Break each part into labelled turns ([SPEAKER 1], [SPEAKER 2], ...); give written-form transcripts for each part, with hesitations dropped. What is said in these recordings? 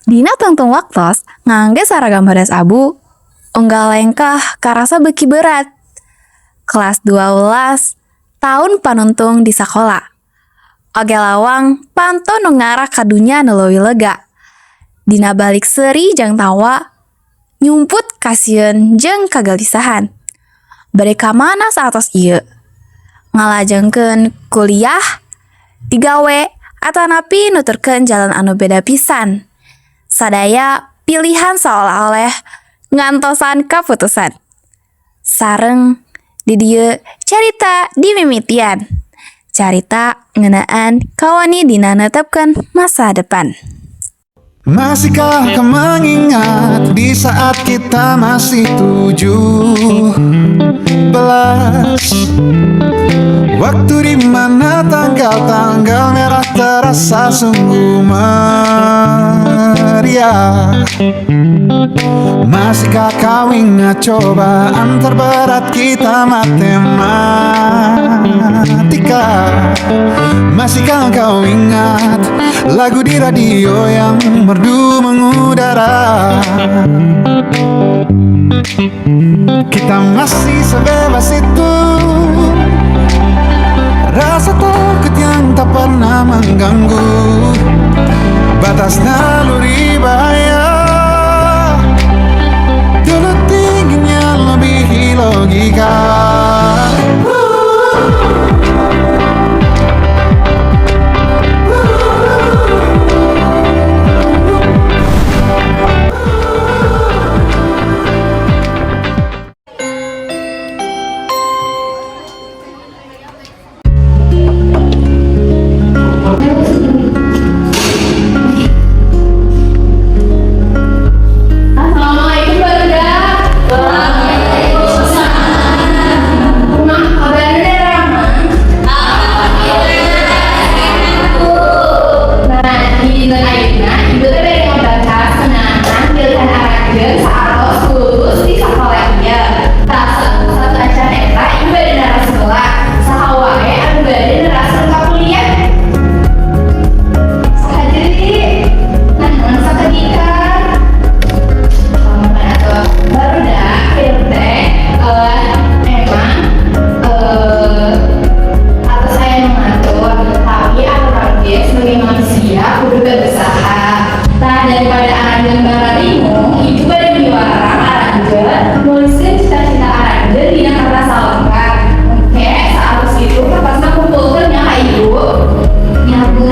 [SPEAKER 1] Dina tungtung waktos ngangge saragam bodas abu, unggal lengkah karasa beuki berat. Kelas 12 taun panungtung di sakola. Oge lawang panto nu ngarah ka dunya nu leuwih lega. Dina balik seuri jeung tawa, nyumput kasieun jeung kagelisahan. Bade ka mana saatos ieu? Ngalajengkeun kuliah, digawe, atanapi nuturkeun jalan anu beda pisan. Sadaya pilihan saolah-oleh ngantosan kaputusan. Sareng di dieu carita dimimitian. Carita ngeunaan kawani dina netepkeun masa depan.
[SPEAKER 2] Masihkah kau mengingat di saat kita masih 17? Waktu di mana tanggal-tanggal merah terasa sungguh meriah. Masihkah kau ingat cobaan terberat kita matematika? Masihkah kau ingat lagu di radio yang merdu mengudara? Kita masih sebebas itu, rasa takut yang tak pernah mengganggu, batas naluri bahaya. Dulu tingginya melebihi logika.
[SPEAKER 3] Assalamualaikum, barudak. Waalaikumsalam. Kumaha kabarna, damang? Nah, di dinten ayeuna ibu teh bade ngabahas ngeunaan pilihan aranjeun saatos lulus di sakola ieu. Tah, sateuacan eta ibu bade naros heula. Saha wae anu bade neraskeun ka kuliah? Saha deui? Nah, naon sakedikan? Mana tuh? Barudak, ieu teh emang atos aya nu ngatur, tapi urang ge sebagai manusia kudu berusaha. Tah, daripada aranjeun bararingung, ibu bade miwarang aranjeun nuliskeun cita-cita aranjeun dina kertas salembar. Engke saatos kitu kertasna kumpulkeun nya ka ibu.
[SPEAKER 4] Ya, Bu.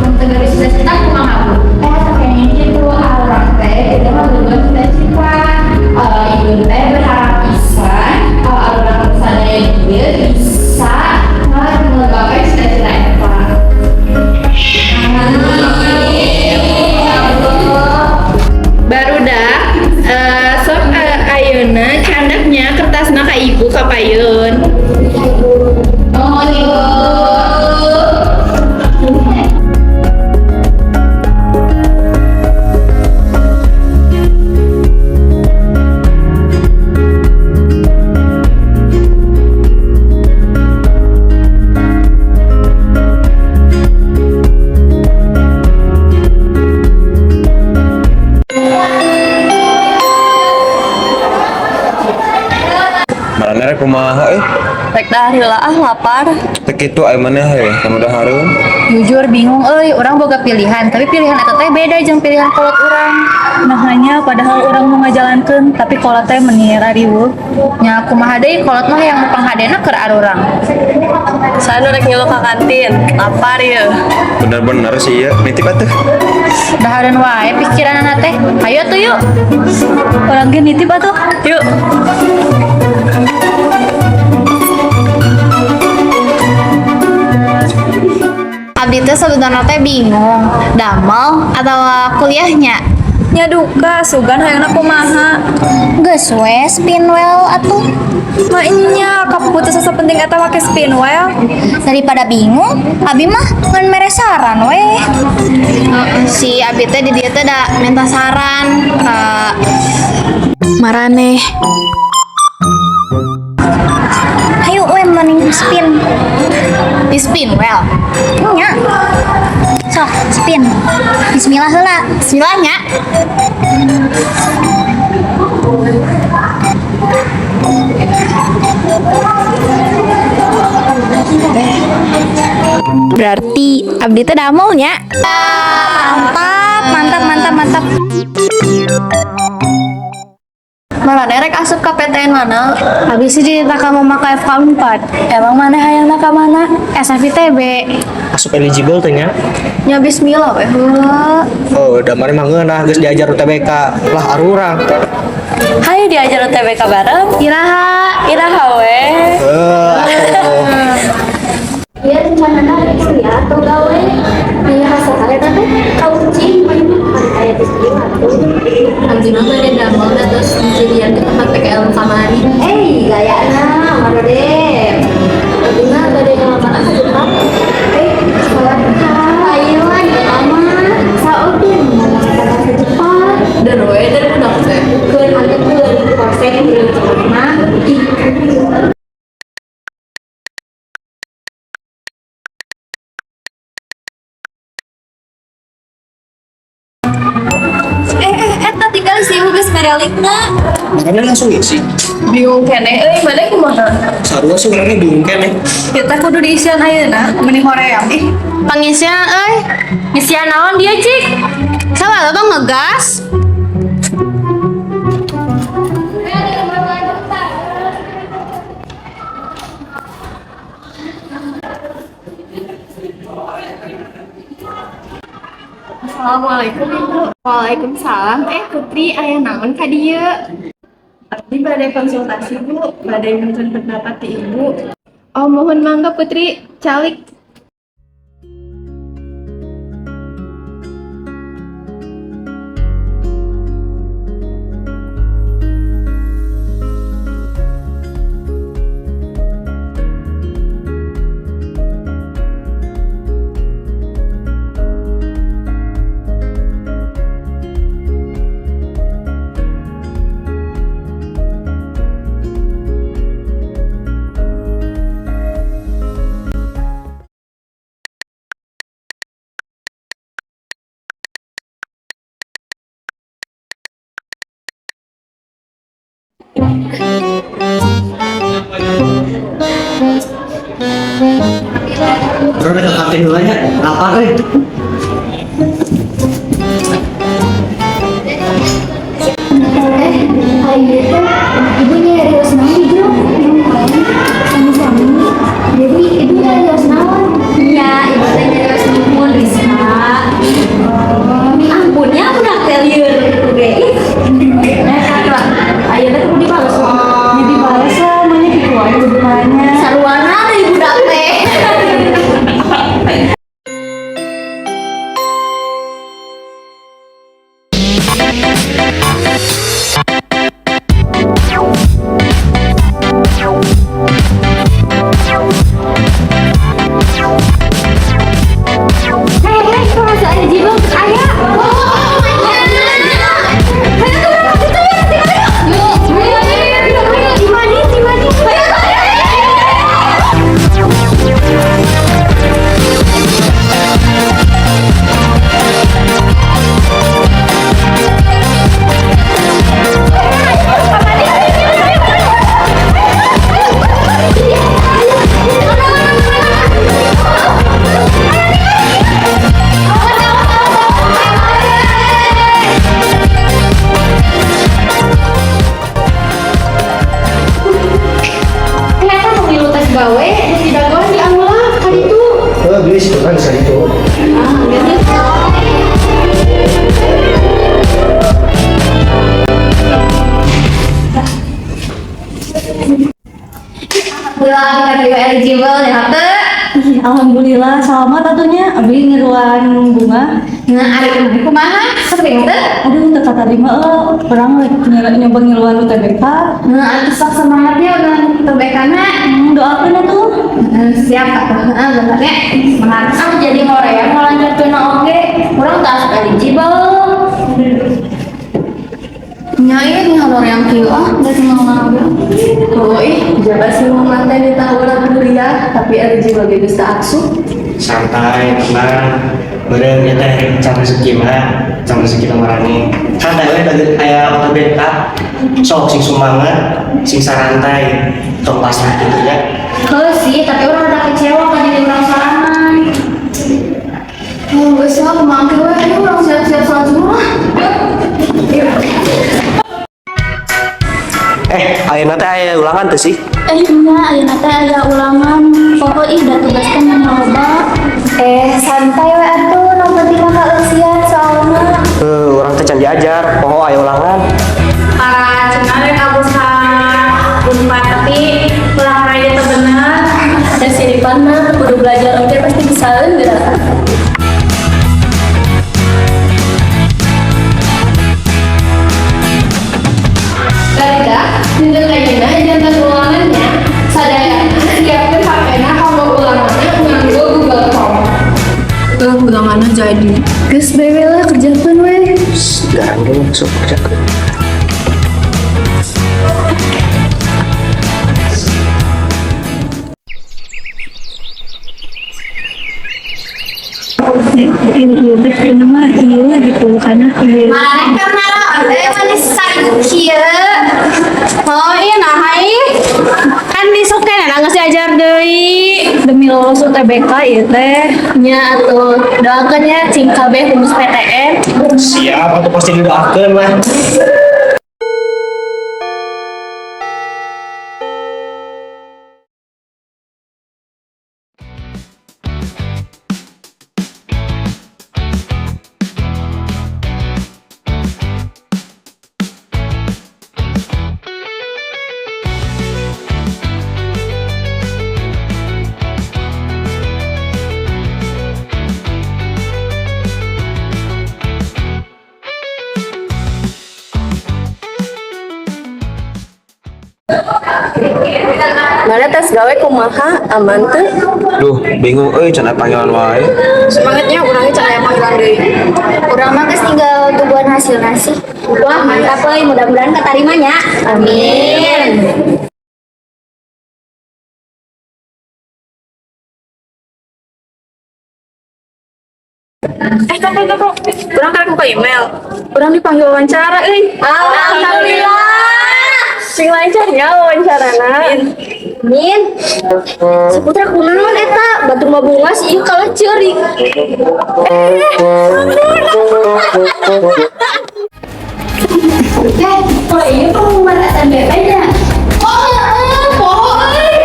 [SPEAKER 4] Untuk garis cita-cita kumaha, Bu?
[SPEAKER 3] Eh, kayaknya gitu urang teh kita mah boga cita-cita. Ibu teh berharap pisan kalau urang sadaya dieu bisa menggapai cita-cita eta. Amin. Ya Allah.
[SPEAKER 5] Barudak, sok ayeuna candaknya kertasna ka ibu ka payun.
[SPEAKER 3] Nuhun, Ibu.
[SPEAKER 6] Maraneh rek kumaha eh?
[SPEAKER 7] Rek dahar heula ah, lapar.
[SPEAKER 6] Teu kitu aya maneh we kamu dahareun.
[SPEAKER 7] Jujur bingung euy, urang boga pilihan, tapi pilihan eta teh beda jeung pilihan kolot urang.
[SPEAKER 8] Nah, hanya padahal urang mau ngajalankeun, tapi kolot teh meni riweuh.
[SPEAKER 7] Nya kumaha deui, kolot mah yang panghadena keur arurang.
[SPEAKER 9] Saha nu rek ngilu ka kantin? Lapar ya.
[SPEAKER 6] Bener-bener sih ya, nitip atuh.
[SPEAKER 7] Dahareun wae pikiranana teh. Hayo tuh yuk.
[SPEAKER 8] Urang ge nitip atuh.
[SPEAKER 9] Yuk.
[SPEAKER 1] Abdi teh sebenarnya teh bingung, damel atau kuliahnya.
[SPEAKER 8] Nya duka, sugan hayangna kumaha.
[SPEAKER 4] Geus we spin well atuh.
[SPEAKER 8] Maenya kaputusan sapenting eta make spin well.
[SPEAKER 4] Daripada bingung, abi mah ngan mere saran we.
[SPEAKER 1] Si abi teh di dieu teh da minta saran ka maraneh.
[SPEAKER 4] Hayu we mending spin.
[SPEAKER 1] Di spin well.
[SPEAKER 4] Nya. Sok, spin. Bismillah heula. Bismillah nya.
[SPEAKER 1] Berarti abdi teh damel nya.
[SPEAKER 4] Mantap, mantap, mantap, mantap.
[SPEAKER 9] Maraneh rek asup ka PTN mana?
[SPEAKER 7] Abi sih dititah ka mama ka FK 4. Emang mana hayangna ka mana? SFITB.
[SPEAKER 10] Asup eligible teh nya.
[SPEAKER 9] Nya bismillah we heula.
[SPEAKER 10] Oh, da maneh mah ngeunah geus diajar UTBK. Lah arurang.
[SPEAKER 9] Hayu diajar UTBK bareng.
[SPEAKER 7] Iraha.
[SPEAKER 9] Iraha we.
[SPEAKER 10] Eh, atuh.
[SPEAKER 3] Iya rencanana rek kuliah atau gawe. Aya hasatan eta teh kaucing mah aya geus ieu atuh.
[SPEAKER 5] Abdi mah bade damel dados sendirian ke tempat PKL kamari.
[SPEAKER 3] Eh, gayana marode. Abdi mah bade ngalamar asa Jepang. Eh, salah ka Thailand eta mah. Saeutik ngomong bahasa Jepang.
[SPEAKER 5] Dan we dari budak teh.
[SPEAKER 3] Keun antepkeun korsek hirup mah. Ih.
[SPEAKER 4] Eta tinggal si ibu geus merelikna.
[SPEAKER 10] Mana langsung isi?
[SPEAKER 5] Bingung keneh euy, mana kumaha?
[SPEAKER 10] Sarua sih urangnya bingung keneh.
[SPEAKER 8] Kita kudu diisian ayeuna meni hoream ih.
[SPEAKER 7] Pangisian euy.
[SPEAKER 9] Ngisian naon dia, Cik?
[SPEAKER 7] Salah lo ngegas.
[SPEAKER 5] Assalamualaikum Ibu. Waalaikumsalam. Eh Putri, aya naon ka dieu? Abdi bade konsultasi Bu, bade nyusun pendapat ti Ibu. Oh, mohon mangga Putri, calik.
[SPEAKER 10] Urang rek ka kantin heula nya. Lapar euy.
[SPEAKER 3] Eh, ayo teh ibu nyarios naon di grup? Sami-sami. Jadi ibu nyarios naon?
[SPEAKER 4] Nya, ibu teh nyarios nuhun Risma. Ampunnya budak teh lieur ge. Ih. Nah, kak, ayeuna teh kudu dibales.
[SPEAKER 8] Jadi dibales lah, mana gitu aja kudu nanya.
[SPEAKER 4] Saruana deui budak teh.
[SPEAKER 3] Hei, hei, kok rasa eligible geus aya?
[SPEAKER 4] Oh my God. Hayu tuh urang ka ditu ya, yuk. Yuk, ayo, ayo, cimandi, cimandi. Hayu, ayo.
[SPEAKER 3] Ternyata mau ngilu tes gawe, nu didagoan di aula ka ditu.
[SPEAKER 10] Heuh, geus urang geus itu.
[SPEAKER 3] Alhamdulillah kita terima eligible ya teh.
[SPEAKER 8] Ih, alhamdulillah selamat atunya abi ngiluan bunga.
[SPEAKER 3] Nah, ari kumaha kumaha? Sering teh.
[SPEAKER 8] Aduh, teu katarima euy. Urang rek nyoba ngiluan UTBK.
[SPEAKER 3] Nah, atuh sok semangatnya udah TBK-na.
[SPEAKER 8] Doakeun atuh.
[SPEAKER 3] Siap atuh. Heeh, bentar ya. Semangat.
[SPEAKER 7] Ah, jadi hoream ngalanjutkeun oge. Urang teu asup eligible.
[SPEAKER 5] Nya ieu di hoream kieu ah, geus naon Oh ih, jabat sih mau mantan di tahun kuliah, tapi eligible ge geus teu asup.
[SPEAKER 10] Santai, tenang. Meureun ieu teh can rezeki mah, can rezeki maraneh. Santai we da aya UTBK. Sok sing sumangat, sing sarantai, tong pasrah kitu nya.
[SPEAKER 4] Heuh sih, tapi urang rada kecewa ka diri urang sorangan.
[SPEAKER 3] Oh, geus lah, kumaha we, ayo urang siap-siap sholat zuhur lah.
[SPEAKER 10] Eh, ayeuna teh aya ulangan teu sih?
[SPEAKER 4] Eh nya, ayeuna teh aya ulangan. Pokok ih da tugas teh mani loba.
[SPEAKER 7] Eh, santai we atuh, nu penting mah kaeusian soalna.
[SPEAKER 10] Heuh, urang teh can diajar, poho aya ulangan.
[SPEAKER 9] Para cenah rek abus Unpad tapi ulang aja teu bener.
[SPEAKER 8] Da si Ripan mah kudu belajar oge pasti bisaeun geura.
[SPEAKER 3] Baiklah, dinten ayeuna janten ulangannya sadayana siapkeun HP-na kanggo ulanganna nganggo Google Chrome.
[SPEAKER 5] Ulanganna jadi.
[SPEAKER 8] Geus bae we lah kerjakeun we.
[SPEAKER 10] Garang ge sok kerjakeun.
[SPEAKER 4] Maraneh keur naraon teh manis saribu kieu.
[SPEAKER 9] Oh iya nah ih. Kan besok teh nah geus diajar deui.
[SPEAKER 8] Demi lolos UTBK ieu teh.
[SPEAKER 7] Nya atuh, doakeun ya cing kabeh lulus PTN.
[SPEAKER 10] Siap, atuh pasti didoakeun mah.
[SPEAKER 9] Mana tes gawe kumaha aman teu?
[SPEAKER 6] Duh, bingung euy can aya panggilan wae.
[SPEAKER 5] Semangatnya urangnya can aya panggilan deui.
[SPEAKER 4] Urang mah geus tinggal tungguan hasilna sih. Wah, mantap euy, mudah-mudahan katarima nya. Amin.
[SPEAKER 5] Eh, tunggu, tunggu. Urang karek buka email. Urang dipanggil wawancara euy.
[SPEAKER 4] Alhamdulillah.
[SPEAKER 9] Sing lancar nya wawancarana.
[SPEAKER 4] Min. Saputra kunaon eta? Batur mah bunga sih ieu kalah ceurik. Eh, oh iya pengumuman SNBP nya. Oh, heeh, poho euy.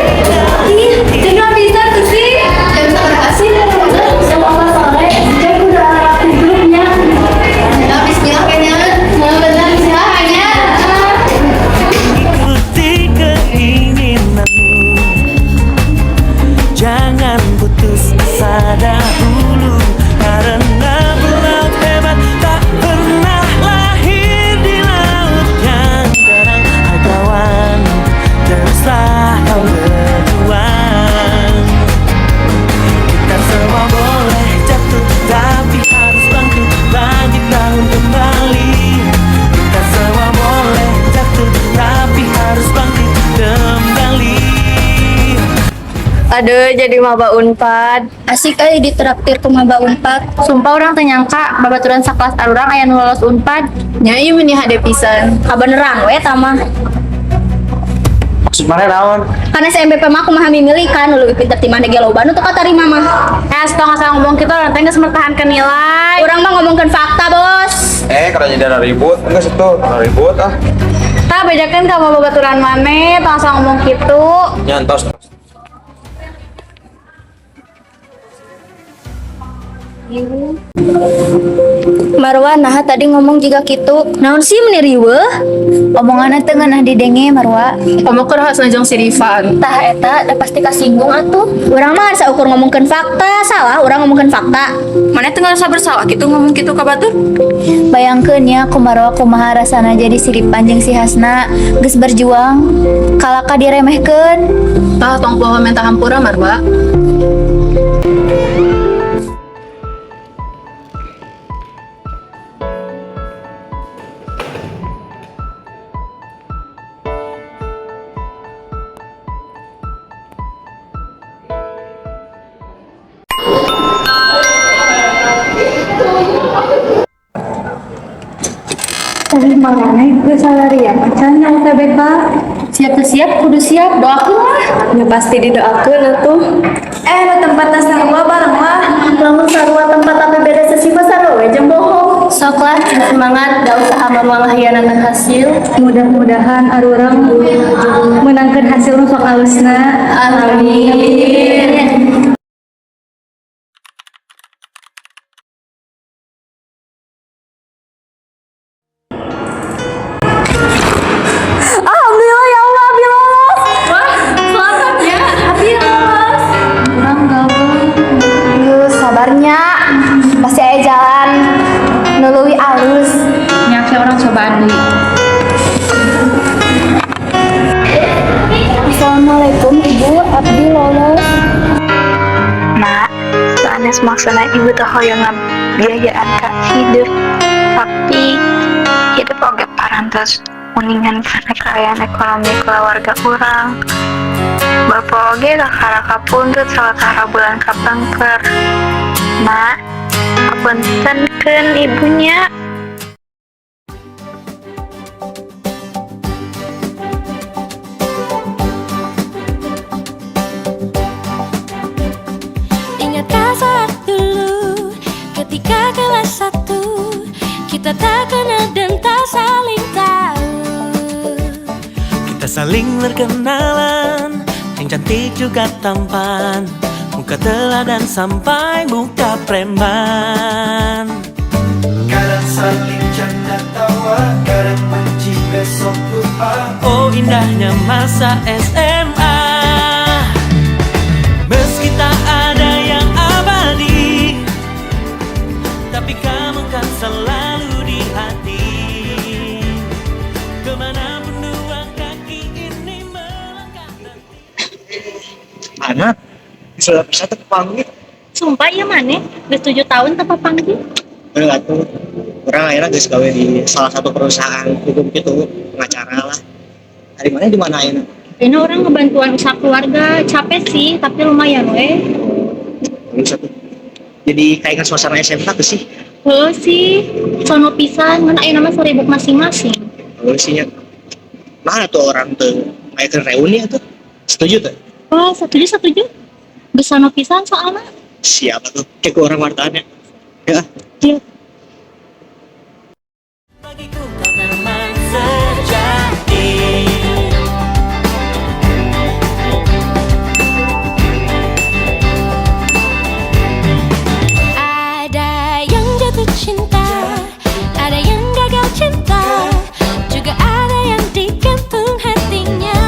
[SPEAKER 4] Ih, cenah bisa tuh sih.
[SPEAKER 3] Jam sabaraha sih?
[SPEAKER 4] Jam 4 sore. Saya udah rapi grupnya.
[SPEAKER 3] Nah, bismillah kayaknya. Nah, benar bismillah kayaknya.
[SPEAKER 11] Ikuti keinginanmu. Jangan putus asa dahulu. Karena pelaut hebat tak pernah lahir di laut yang terang. Hai kawan, teruslah kau berjuang. Kita semua boleh jatuh, tapi harus bangkit, bangkit bangun kembali. Kita semua boleh jatuh, tapi harus bangkit kembali.
[SPEAKER 9] Aduh, jadi maba Unpad.
[SPEAKER 7] Asik euy ditraktir ku maba Unpad. Sumpah urang teu nyangka babaturan sakelas arurang aya nu lolos Unpad.
[SPEAKER 5] Nya ieu meni hade pisan.
[SPEAKER 4] Kabeneran we eta mah.
[SPEAKER 10] Maksud maneh naon?
[SPEAKER 4] Karena SNBP mah kumaha mimili kan nu leuwih pinter ti maneh ge loba nu teu katarima mah.
[SPEAKER 9] Eh, tong asal ngomong kitu urang teh geus mertahankeun nilai.
[SPEAKER 4] Urang mah ngomongkeun fakta, Bos.
[SPEAKER 6] Eh, kalau jadi ribut, enggak situ, ribut ah.
[SPEAKER 9] Tah bejakeun ka babaturan maneh, tong asal ngomong kitu.
[SPEAKER 6] Nyantos.
[SPEAKER 4] Marwa nah tadi ngomong juga gitu. Naon sih meni riweuh?
[SPEAKER 7] Omonganna teu ngeunah didenge Marwa.
[SPEAKER 5] Kamu keur harus jeung si Rifan.
[SPEAKER 4] Tah eta da pasti kasinggung atuh. Urang mah saukur ngomongkeun fakta, salah urang ngomongkeun fakta.
[SPEAKER 5] Mana teu ngarasa bersalah gitu ngomong gitu ka batur?
[SPEAKER 7] Bayangkeun nya ku Marwa kumaha rasana jadi si Ripan jeung si Hasna geus berjuang kalaka diremehkeun.
[SPEAKER 5] Tah tong poho minta hampura Marwa.
[SPEAKER 8] Maraneh geus salarian acan nya UTBK?
[SPEAKER 3] Siap tuh siap, kudu siap, doakeun lah.
[SPEAKER 1] Ya pasti didoakeun atuh. Eh, nu tempatna sarua bareng lah.
[SPEAKER 8] Lamun sarua tempat tapi beda sesi mah sarua we jeung bohong.
[SPEAKER 4] Sok lah, sing semangat, da usaha mah moal ngahianatan hasil.
[SPEAKER 8] Mudah-mudahan arurang meunangkeun hasil nu sok alusna.
[SPEAKER 4] Amin.
[SPEAKER 1] Alhamdulillah ya Allah, Abi lolos.
[SPEAKER 3] Wah, selamat ya, Abi lolos.
[SPEAKER 8] Urang gagal.
[SPEAKER 7] Geus sabarnya, pasti aya jalan nu leuwih alus.
[SPEAKER 3] Nya urang cobaan deui.
[SPEAKER 7] Assalamualaikum Ibu, abdi lolos.
[SPEAKER 9] Nak, sanes maksudna ibu teh hoyong ngabiayaan ka hidup, tapi hidup oge parantos uningan kana kaayaan ekonomi keluarga urang. Bapak oge kakara kapundhut sawatara bulan kapengker. Nak, apuntenkeun ibu nya.
[SPEAKER 4] Ingatkah saat dulu ketika kelas 1 kita tak kenal dan tak saling tahu.
[SPEAKER 11] Kita saling berkenalan, yang cantik juga tampan, muka teladan sampai muka preman.
[SPEAKER 2] Kadang saling canda tawa, kadang benci besok lupa.
[SPEAKER 11] Oh, indahnya masa SMA. Meski tak ada yang abadi, tapi kamu kan selalu di hati. Kemanapun dua kaki ini melangkah nanti.
[SPEAKER 10] Anak, sudah bisa terpanggil.
[SPEAKER 8] Sumpah ya maneh, geus 7 tahun teu papanggih.
[SPEAKER 10] Bener tuh. Urang akhirnya geus gawe di salah satu perusahaan hukum gitu, pengacara lah. Ari maneh di mana ayeuna?
[SPEAKER 8] Ini urang ngebantuan usaha keluarga, capek sih, tapi lumayan we.
[SPEAKER 10] Terus satu. Jadi kayak suasana SMK tuh sih.
[SPEAKER 8] Heuh sih, sono pisan, ngan ayeuna mah saribuk masing-masing.
[SPEAKER 10] Terus sih nya. Mana tuh urang tuh ngayakeun reuni tuh? Setuju tuh?
[SPEAKER 8] Wah, setuju setuju. Geus sono pisan soalna.
[SPEAKER 10] Siapa tuh? Kayak ke urang wartaannya. Ya.
[SPEAKER 8] Iya.
[SPEAKER 11] Bagiku kau teman sejati.
[SPEAKER 4] Ada yang jatuh cinta, ada yang gagal cinta, juga ada yang digantung hatinya.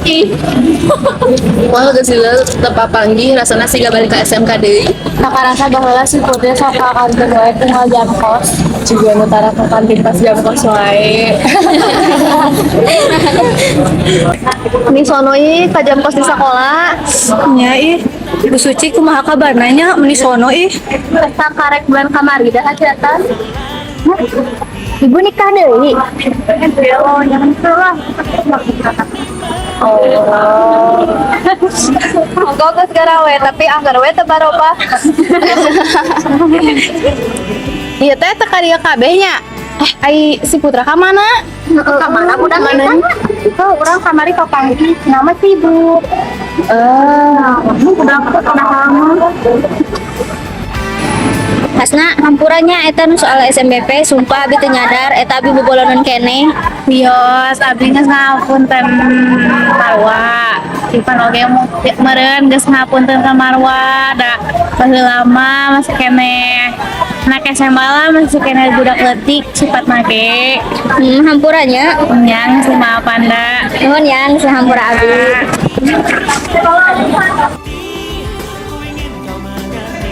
[SPEAKER 3] Ih. Wah, geus lila teu papanggih rasana siga balik ka SMK deui.
[SPEAKER 9] Tak rasa baheula si Putri sok ka kantin wae tinggal jam kos. Juga nu tara ka kantin pas jam kos wae.
[SPEAKER 1] Ini sono ih, ka jam kos di sekolah.
[SPEAKER 8] Nya ih, Bu Suci kumaha kabarna nya meuni sono ih.
[SPEAKER 7] Pesta karek bulan kamari dah kelihatan. Ibu nikah deui.
[SPEAKER 9] Oh, jangan lah.
[SPEAKER 1] Oh. Kok geus garawe tapi anggar we teu baroba. Ieu teh teu ka dieu kabeh nya. Eh, ai si Putra ka mana?
[SPEAKER 7] Ka mana budak
[SPEAKER 1] Mana?
[SPEAKER 7] Oh, urang kamari papanggih, nama sibuk. Eh, budak naon? Hasna, hampuranya eta nu soal SMBP, sumpah abi teu nyadar eta abi bobolonon keneh.
[SPEAKER 9] Wios, abdi geus ngapunten Marwa. Ivan oge meureun geus ngapunten ka Marwa da baheula mah masih keneh anak SMA lah, masih keneh budak leutik sifatna ge.
[SPEAKER 7] Hampuranya.
[SPEAKER 9] Nya geus maafan da.
[SPEAKER 7] Nuhun ya, geus hampura abi.
[SPEAKER 11] Ku ingin kau mengerti.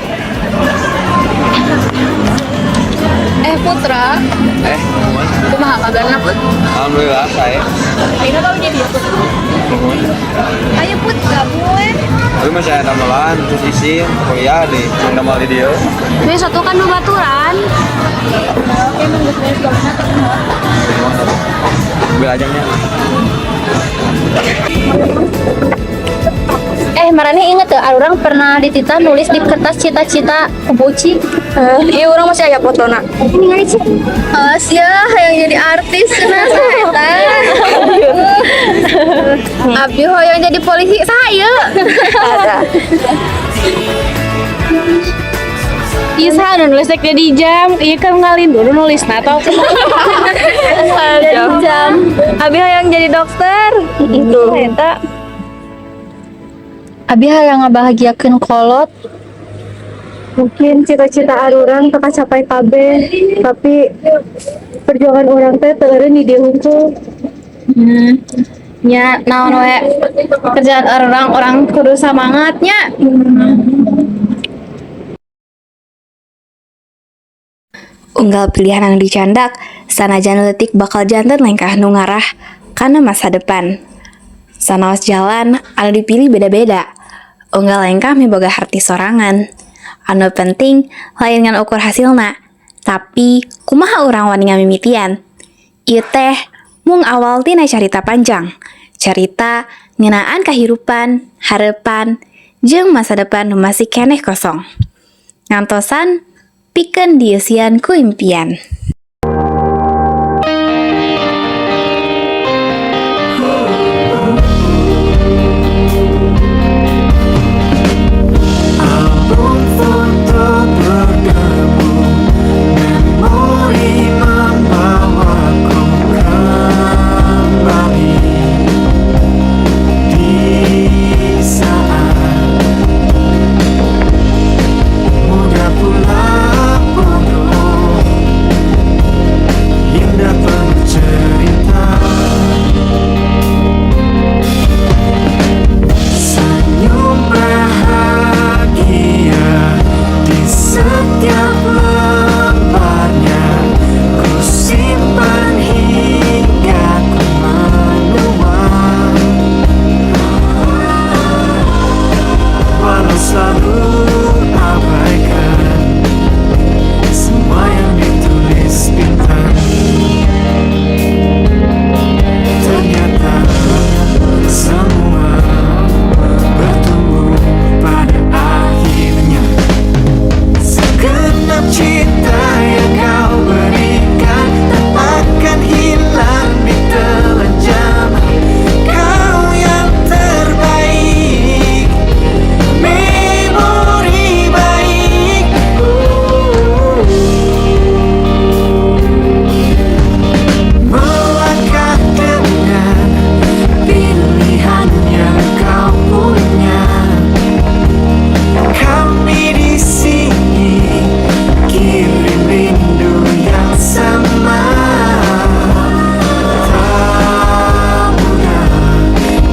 [SPEAKER 3] Eh Putra,
[SPEAKER 6] Eh,
[SPEAKER 3] kumaha kabarna Put?
[SPEAKER 6] Alhamdulillah saya.
[SPEAKER 3] Ayeuna gawe di dieu Put.
[SPEAKER 6] Nuhun.
[SPEAKER 3] Ayo Put, gabung we.
[SPEAKER 6] Tapi masih ada damelan, terus isin, kuliah di yang damel di dieu.
[SPEAKER 4] Ini satu kan babaturan.
[SPEAKER 6] Belajarnya.
[SPEAKER 1] Eh,
[SPEAKER 4] Maraneh inget tuh, urang pernah dititah nulis di kertas cita-cita ku Bu Uci.
[SPEAKER 5] Iya, urang masih aya fotona.
[SPEAKER 4] Ini sih.
[SPEAKER 5] Awas ya, hayang jadi artis cenah saha eta. Abdi hoyong jadi polisi saya. Ada.
[SPEAKER 9] Iya, saha nu nulis rek jadi jam. Iya kan ngalindur nulis nah atau
[SPEAKER 5] Jadi jam. Abi hayang jadi dokter. Itu. Eta.
[SPEAKER 7] Abi hayang ngabahagiakeun kolot.
[SPEAKER 8] Mungkin cita-cita arurang teu kacapai kabeh, tapi perjuangan urang teh teu eureun di dieu hungkul.
[SPEAKER 3] Nya naon we kerjaan orang orang kudu semangatnya.
[SPEAKER 1] Unggal pilihan anu dicandak, sanajan leutik bakal janten lengkah nu ngarah kana masa depan. Sanaos jalan anu dipilih beda-beda. Unggal lengkah miboga harti sorangan. Anu penting lain ngan ukur hasilna, tapi kumaha urang wani ngamimitian. Ieu teh mung awal tina carita panjang. Carita ngeunaan kahirupan, harepan, jeung masa depan nu masih keneh kosong. Ngantosan pikeun dieusian ku impian.
[SPEAKER 2] Album foto berdebu, memori membawaku kembali di saat muda pula bodoh, indah penuh cerita. Senyum bahagia di setiap lembarnya ku simpan hingga ku menua. Walau selalu abaikan semua yang ditulis bintang, ternyata semua bertumbuh pada akhirnya. Segenap cinta yang kau berikan tak akan hilang ditelan zaman. Kau yang terbaik, memori baik. Melangkah dengan pilihan yang kau punya. Kami di sini kirim rindu yang sama. Tak mudah,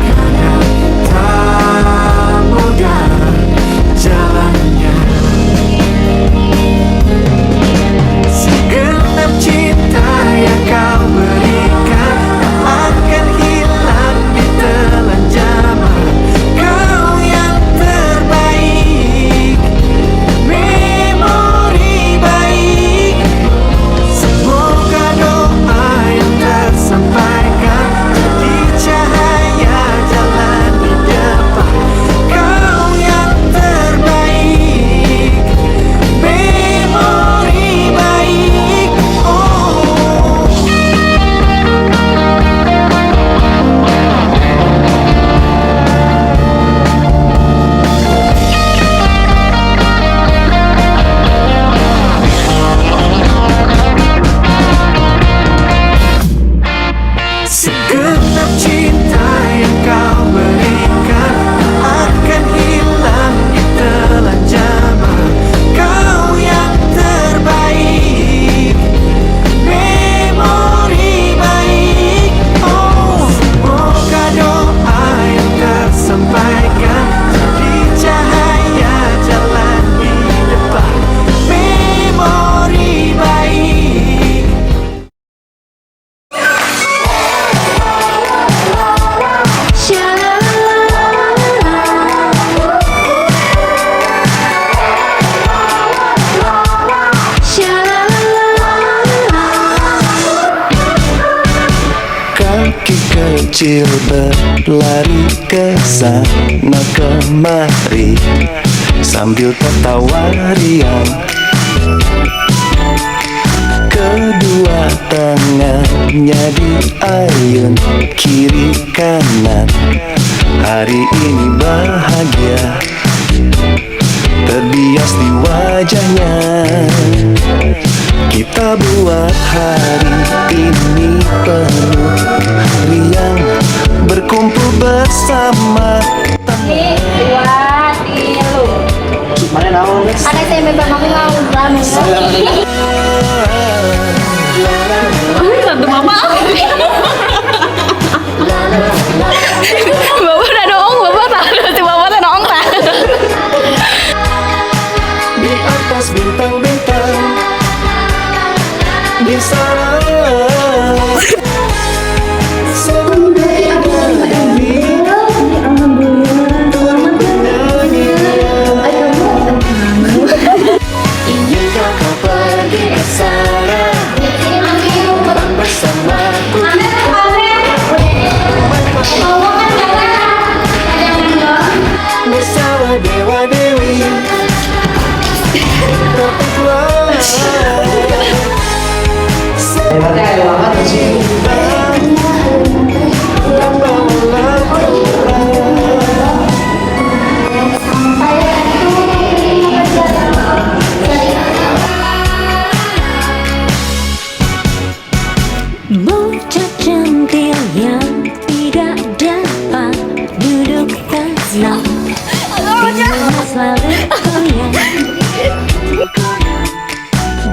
[SPEAKER 2] kadang tak mudah jalannya. Segenap cinta yang kau berikan tak akan hilang ditelan zaman. Kau yang terbaik, memori baik. Semoga doa yang tersampaikan jadi cahaya jalan di depan. Kau yang terbaik, memori baik. Oh. Segenap cinta yang kau berikan tak akan hilang ditelan zaman. Kau yang terbaik, memori baik. Oh, semoga doa yang tersampaikan jadi cahaya jalan di depan. Memori baik.
[SPEAKER 11] Kaki kecil.
[SPEAKER 2] Lari ke sana kemari sambil tertawa riang. Kedua tangannya diayun kiri kanan. Hari ini bahagia terbias di wajahnya. Kita buat hari ini penuh riang, berkumpul bersama.
[SPEAKER 4] Dua, tilu.
[SPEAKER 10] Mana naon?
[SPEAKER 4] Ada SMP mami mau rame.
[SPEAKER 3] Satu mama. Bapak udah dong, bapak tahu si bapak teh noong tah.
[SPEAKER 2] Di atas bintang-bintang, di sana. Inginkah kau pergi ke sana bersamaku? Bersama dewa dewi. Cinta dan bawalah pulang.
[SPEAKER 11] Bocah centil yang tidak dapat duduk tenang. Dia selalu goyang.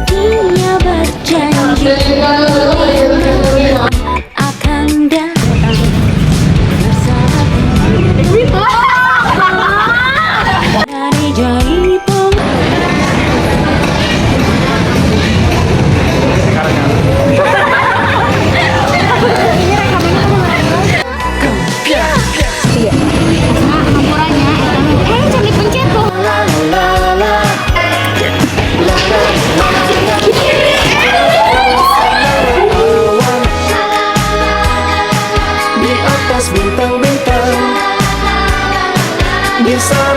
[SPEAKER 11] Dia berjanji akan datang bersama dari Jaipong.
[SPEAKER 4] Eh, jangan dipencet tuh.
[SPEAKER 2] La la. Di atas bintang-bintang, di sana.